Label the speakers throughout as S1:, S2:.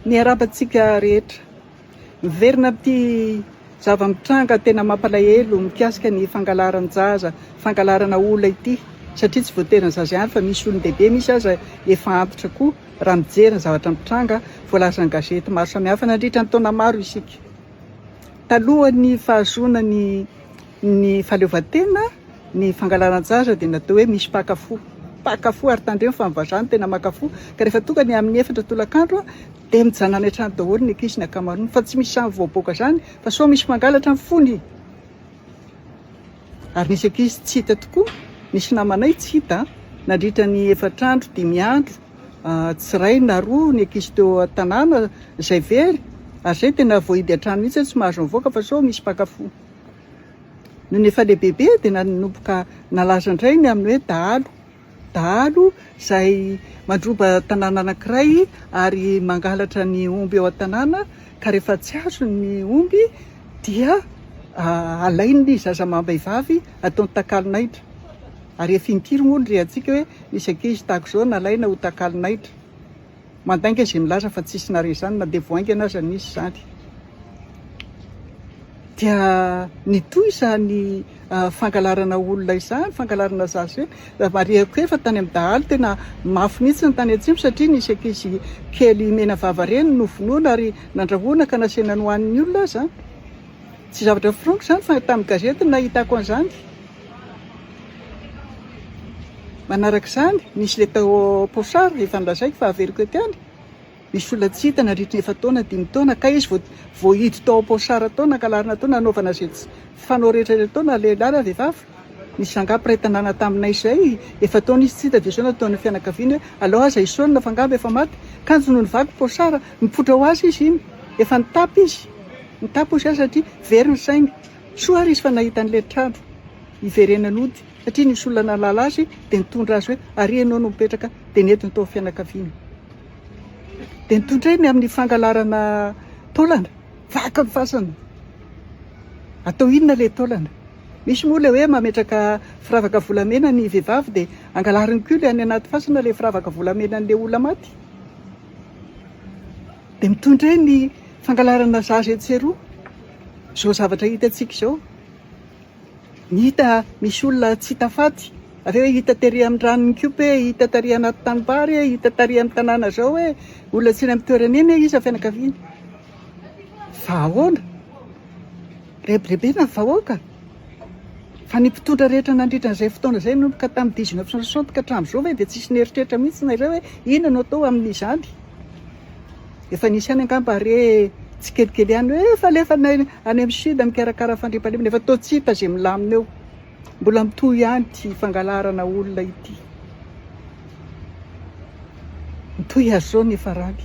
S1: Miarahaba antsika rehetra. Miverina amin'ity zava-mitranga tena mampalahelo mikasika ny fangalaran-jaza, fangalarana olona ity satria tsy voatery ny zaza ihany fa misy olon-dehibe, misy aza efa antitra koa raha mijery ny zavatra mitranga voalazan'ny gazety maro samihafa nandritra ny taona maro isika. Talohan'ny fahazoana ny ny fahaleovantena, ny fangalaran-jaza dia natao hoe misy mpaka fo. Mpaka fo ary tandremo fa ny vazaha no tena maka fo ka rehefa tonga ny amin'ny efatra tolakandro dia mijanona any an-trano daholo ny ankizy ny ankamaroany fa tsy misy samy voaboaka izany fa sao misy mangalatra ny fony. Ary nisy ankizy tsy hita tokoa, nisy namanay tsy hita nandritra ny efatra andro, dimy andro, tsy iray na roa ny ankizy teo an-tanàna izay very ary izay tena voahidy an-trano mihitsy hoe tsy mahazo mivoaka fa sao misy mpaka fo. Nony efa lehibebe dia nanomboka nalaza indray ny amin'ny hoe dahalo. Dahalo izay mandroba tanàna anankiray ary mangalatra ny omby eo an-tanàna ka rehefa tsy azony ny omby dia alainy ny zaza amam-behivavy ataony takalon'aitra. Ary efa impiry moa no rehantsika hoe nisy ankizy tahaka izao nalaina ho takalon'aitra. Mandainga izay milaza fa tsisy nare izany na dia vao haingana aza nisy izany. Dia nitohy izany fangalarana olona izany, fangalarana zaza izany. Marihako hoe fa tany amin'ny dahalo tena mafy mihitsy ny tany atsimo satria nisy ankizy kely mena vava ireny novonoina ary nandrahona ka nasiana nohanin'ny olona aza. Tsy zavatra foroniko izany fa tamin'ny gazety no nahitako an'izany. Manaraka izany, nisy ilay tao Pochard, efa nolazaiko fa averiko eto ihany, nisy olona tsy hita nandritry ny efa-taona, dimy taona, kay izy vao voahidy tao Pochard tao, nangalarina tao, nanaovana izay tsy fanao rehetra rehetra tao, na lehilahy na vehivavy. Nisy rangahy mpiray tanàna taminay izay, efa-taona izy tsy hita, dia izao nataon'ny fianakaviany hoe alao aza hisaonina fa angamba efa maty. Kanjo nony vaky Pochard, nipoitra ho azy izy iny, efa nitapy izy, nitapy hozy aho satria very ny sainy. Soa ary izy fa nahita an'ilay trano hiverenany hody satria nisy olona nahalala azy dia nitondra azy hoe ary ianao no mipetraka dia nentiny tao fianakaviana. Dia nitondra eny amin'ny fangalarana taolana, vaky ny fasana. Atao inona ilay taolana? Misy moa ilay hoe mametraka firavaka volamena ny vehivavy dia angalariny koa ilay any anaty fasana ilay firavaka volamenan'ilay olona maty. Dia mitondra eny fangalarana zaza etsy sy eroa. Izao zavatra hitantsika izao. Ny hita misy olona tsy hita faty, avy eo hita tery amin'ny rano mikopy e, hita tary anaty tanimbary e, hita tary amin'ny tanàna izao e, olona tsy eny amin'ny toerana eny e, iza fianakaviany? Fa ahoana? Rebirebena ny vahoaka. Fa ny mpitondra rehetra nandritra an'izay fotoana izay nanomboka tamin'ny 1960 ka hatramin'izao ve dia tsisy nieritreritra mihitsy nareo hoe inona no atao amin'izany? Efa nisy ihany angamba re tsikelikely ihany hoe efa alefa any amin'ny sud mikarakara fandriampahalemana, efa toa tsy hita izay milamina eo. Mbola mitohy ihany ity fangalarana olona ity. Mitohy ary izao ny farany.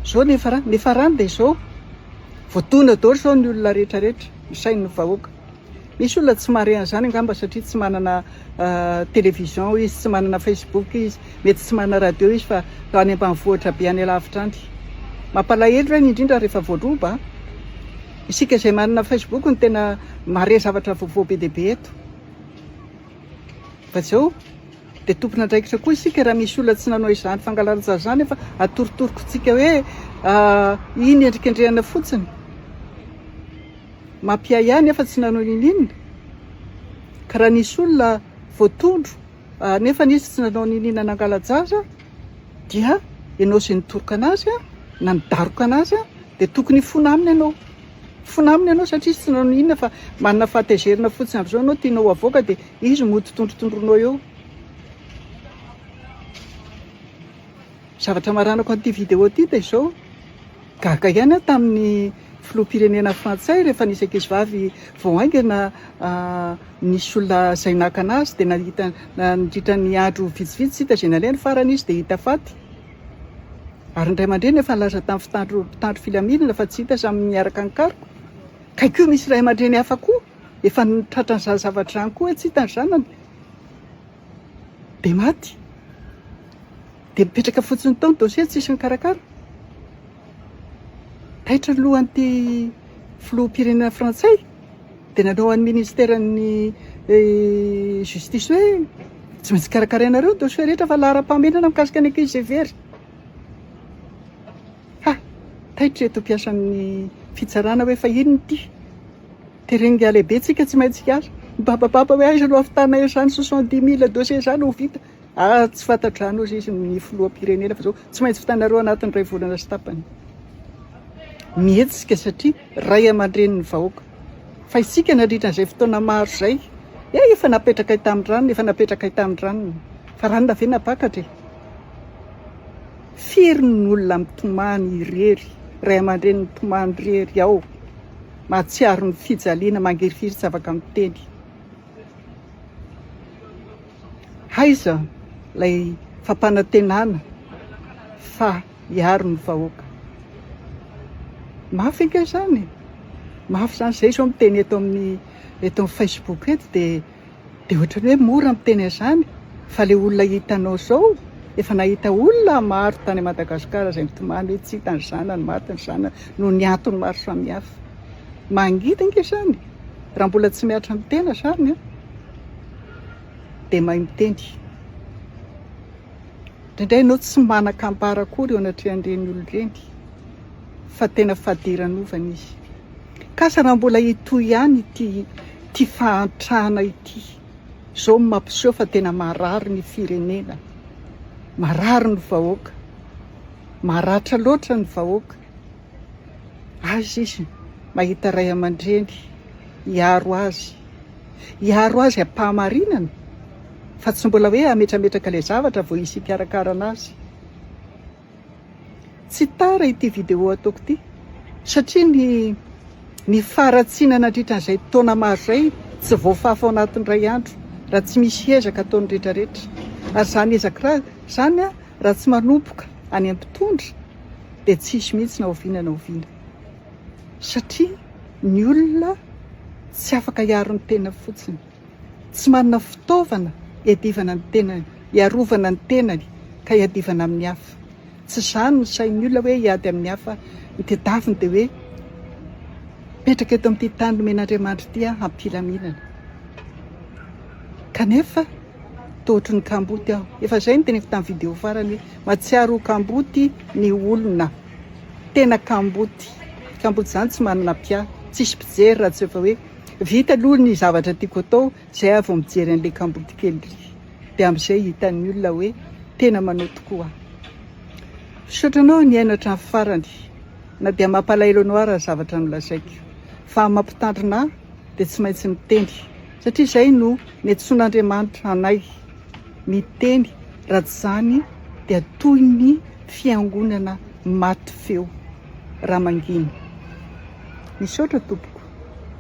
S1: Izao ny farany, ny farany dia izao. Voadona daholo izao ny olona rehetra rehetra, ny sain'ny vahoaka. Misy olona tsy mahare an'izany angamba satria tsy manana télévision izy, tsy manana Facebook izy, mety tsy manana radio izy fa any ambanivohitra be any alavitra any. Mampalahelo ireny indrindra rehefa voadroba. Isika izay manana Facebook no tena mahare zavatra vaovao be dia be eto. Fa izao dia tompon'andraikitra koa isika raha misy olona tsy nanao izany fangalaran-jaza izany efa atorotorokontsika hoe iny endrikendrehana fotsiny. Mampiahiahy nefa tsy nanao niniana. Ka raha nisy olona voatondro nefa izy tsy nanao niniana nangala-jaza dia ianao izay nitoroka anazy na nidaroka anazy dia tokony hifona aminy ianao. Hifona aminy ianao satria izy tsy nanao niniana fa manana fahatezerana fotsiny amin'izao ianao tianao havoaka dia izy mody tondrotondroinao eo. Zavatra maranako an'ity vidéo ity dia izao, gaga ihany aho tamin'ny filoham-pirenena frantsay rehefa nisy ankizivavy vao haingana nisy olona izay naka anazy dia nahita nandritra ny andro vitsivitsy tsy hita izay nalehany, farany izy dia hita faty. Ary ny ray aman-dreny efa nilaza tamin'ny fitandro mpitandro filaminana fa tsy hita samy niaraka nikaroka. Kay koa misy ray aman-dreny hafa koa efa tratran'izany zavatra izany koa hoe tsy hita ny zanany dia maty. Dia mipetraka fotsiny tao ny dossier tsisy mikarakara. Taitra ny lohan'ity filoham-pirenena frantsay dia nanao an'ny ministeran'ny justice hoe tsy maintsy karakarainareo ny dossier rehetra fa laharam-pahamerana mikasika ny ankizy izay very. Ha! Taitra ireto mpiasan'ny fitsarana hoe fa inona ity? Terenga lehibe tsika tsy maintsy hiala. Mibabababa hoe aiza no hahavitana izany 70 000 dossiers izany ho vita. Ah tsy fantatro izany hozy izy ny filoham-pirenena fa zao tsy maintsy vitanareo anatin'ny iray volana sy tapany. Mihetsika satria ray aman-drenin'ny vahoaka. Fa isika nandritra an'izay fotoana maro izay, eh efa napetrakay tamin-dranona, efa napetrakay tamin-dranona. Fa ranona ve nampakatra e? Firy ny olona mitomany irery, ray aman-dreny mitomany irery ao, mahatsiaro ny fijaliana, mangirifiry tsy afaka miteny. Aiza ilay fampanantenana fa hiaro ny vahoaka? Mafy ange izany e! Mafy izany, izay izao miteny eto amin'ny eto amin'ny Facebook eto dia dia ohatran'ny hoe mora miteny an'izany fa ilay olona hitanao izao, efa nahita olona maro tany Madagasikara izay mitomany hoe tsy hita ny zanany, maty ny zanany noho ny antony maro samihafa. Mangidy ange izany e! Raha mbola tsy mihatra amin'ny tena izany an, dia mahay miteny. Indraindray ianao tsy manan-kambara akory eo anatrehan'ireny olona ireny, fa tena fadiranovana izy. Kasa raha mbola hitohy ihany ity ity fahantrana ity, izao no mampiseho fa tena marary ny firenena, marary ny vahoaka, maratra loatra ny vahoaka. Aiza izy mahita ray aman-dreny hiaro azy, hiaro azy am-pahamarinana fa tsy mbola hoe hametrametraka ilay zavatra vao hisy hikarakara anazy. Tsy tara ity vidéo ataoko ity satria ny ny faharatsiana nandritra an'izay taona maro izay tsy voafafa ao anatin'ny iray andro raha tsy misy ezaka ataon'ny rehetrarehetra. Ary izany ezaka izany raha tsy manomboka any amin'ny mpitondra dia tsy hisy mihitsy na oviana na oviana satria ny olona tsy afaka hiaro ny tena fotsiny, tsy manana fitaovana hiadivana ny tenany, hiarovana ny tenany ka hiadivana amin'ny hafa. Tsy izany ny sain'ny olona hoe hiady amin'ny hafa, ny tedaviny dia hoe mipetraka eto amin'ity tany nomen'Andriamanitra ity aho hampilaminana. Kanefa toa ohatry ny kamboty aho. Efa izay no teneniko tamin'ny vidéo farany hoe mahatsiaro ho kamboty ny olona. Tena kamboty. Kamboty izany tsy manana mpiahy, tsisy mpijery raha tsy efa hoe vita aloha ny zavatra tiako atao izay aho vao mijery an'ilay kamboty kely ry. Dia amin'izay hitan'ny olona hoe tena manao tokoa aho. Misaotra anao nihaino hatramin'ny farany na dia mampalahelo anao ara ny zavatra nolazaiko. Fa mampitandrina ahy dia tsy maintsy miteny. Satria izay no niantsoan'Andriamanitra anay, miteny, raha tsy izany dia toy ny fiangonana maty feo raha mangina. Misaotra tompoko.